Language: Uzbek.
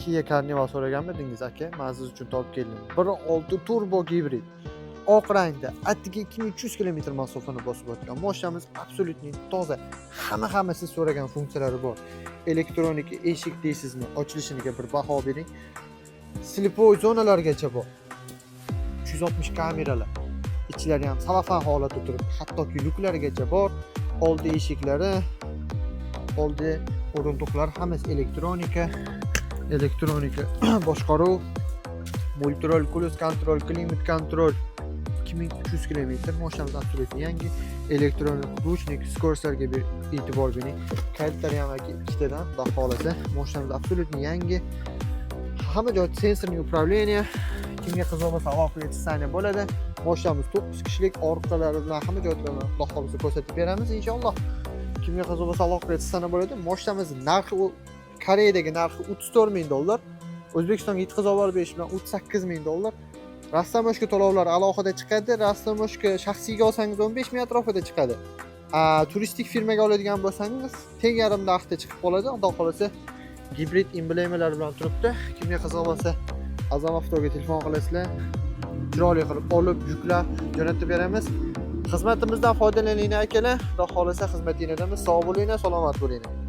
Kia Carnival so'raganmidingiz, aka? Men siz uchun topib keldim. 1.6 turbo gibrid. Oq rangda, atigi 2300 km masofani bosib o'tgan. Mashinamiz абсолютно toza. Hamma siz so'ragan funksiyalari bor. Elektronik eshik deysizmi, ochilishiniga bir baho bering. Слепой zonalargacha bor. 360 kameralar. Ichlari ham salafan holatda turibdi. Hattoki lyuklarigacha bor. Oldi eshiklari, oldi o'rindiqlar hammasi elektronika. Elektronika boshqaruv, мультируль, круиз контроль, климат контроль. 2300 km, mashinamiz абсолютно yangi. Elektron ручник, скорость larga bir e'tibor bering. Kalitlari ham, aka, ikkitadan, xudo xohlasa. Mashinamiz абсолютно yangi. Hamma joy сенсорный управление. Kimga qiziq bo'lsa, aloqaga chiqsa bo'ladi. Mashinamiz 9 kishilik, orqalari bilan hamma joylarni, xudo xohlasa, ko'rsatib beramiz inshaalloh. Kimga qiziq bo'lsa, aloqaga chiqsa bo'ladi. Mashinamiz narxi, u Koreyadagi narxi 34 ming dollar. O'zbekistonga yetkazib olib berish bilan 38 ming dollar. Растаможка to'lovlari alohida chiqadi. Растаможка shaxsiyga olsangiz, 15 ming atrofida chiqadi. Turistik firmaga oladigan bo'lsangiz, teng yarim narxda chiqib qoladi. Xudo xohlasa, gibrid emblemalar bilan turibdi. Kimga qiziq bo'lsa, Azam Avtoga telefon qilasizlar. Chiroyli qilib olib, yuklab jo'natib beramiz. Xizmatimizdan foydalaninglar, akalar. Xudo xohlasa, xizmatinglardamiz. Sog' bo'linglar, salomat bo'linglar.